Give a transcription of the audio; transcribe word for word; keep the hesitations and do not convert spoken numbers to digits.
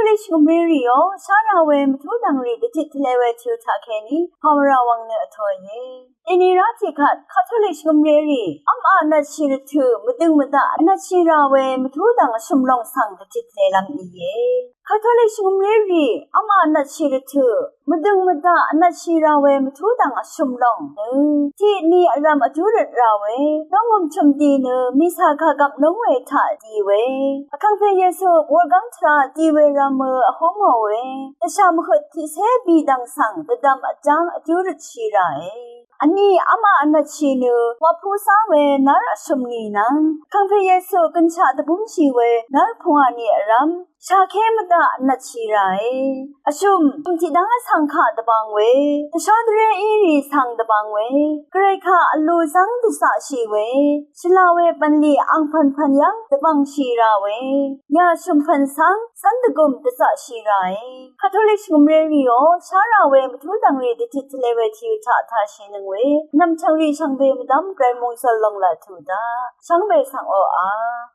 Katolik shvngø̀mré rìò shá ra we mvtú dv̀ngrì dvtit tvle we tø̄ taqkèní pàwàrà wvng nø vtōìe. Dèní rá tiqkvt Katolik shvngø̀mré rì v́m a vnvtshì rvtø̀ mvdøng mvdaq vnvtshì ra we mvtú dv̀ng vshø̀m lòng svng dvtit tvlelv́m ìe. Katolik shvngø̀mré rì v́m a vnvtshì rvtø̀ mvdøng mvdaq vnvtshì ra we mvtú dv̀ng vshø̀m lòng nø tiqni vrv̀m vjú røt ra we dóngøm chø̀m di nø mìsa kàgvp lúng we taq di we Vkàngpè Yesu wurgv́ng tvrà di we rvmø vhúngò we dvshà mvhøt tiqcé bìdv̀ng svng dvdvm vjáng vjú røtshì ràe. Vní v́m a vnvtshì nø wapú zá we nár vshø̀m nì nvng Vkàngpè Yesu gønshaq dvbúmshì we nár pungwà nì vrv́m shàké mvdaq vnvtshì ràe. Vshø̀m shø̀m tiqdv́ng vsvng kaq dvbang we dvshá dvré í rì svng dvbang we gvray kaq vlu zv́ng dvzaqshì we shvla we bv̀nlì angpv̀npv̀n yv́ng dvbv̀ngshì ra we yà shø̀m pv̀n svng cv́n dvgùm dvzaqshì ràe. Katolik shvngø̀mré rìò shá ra we mvtú dv̀ngrì dvtit tvle we tìø taq tashìnøng we nv̀mchv̀ngrì shvngbe mvdv́m gvray mòngsøl lòng laq tuq daq shvngbe svng oqà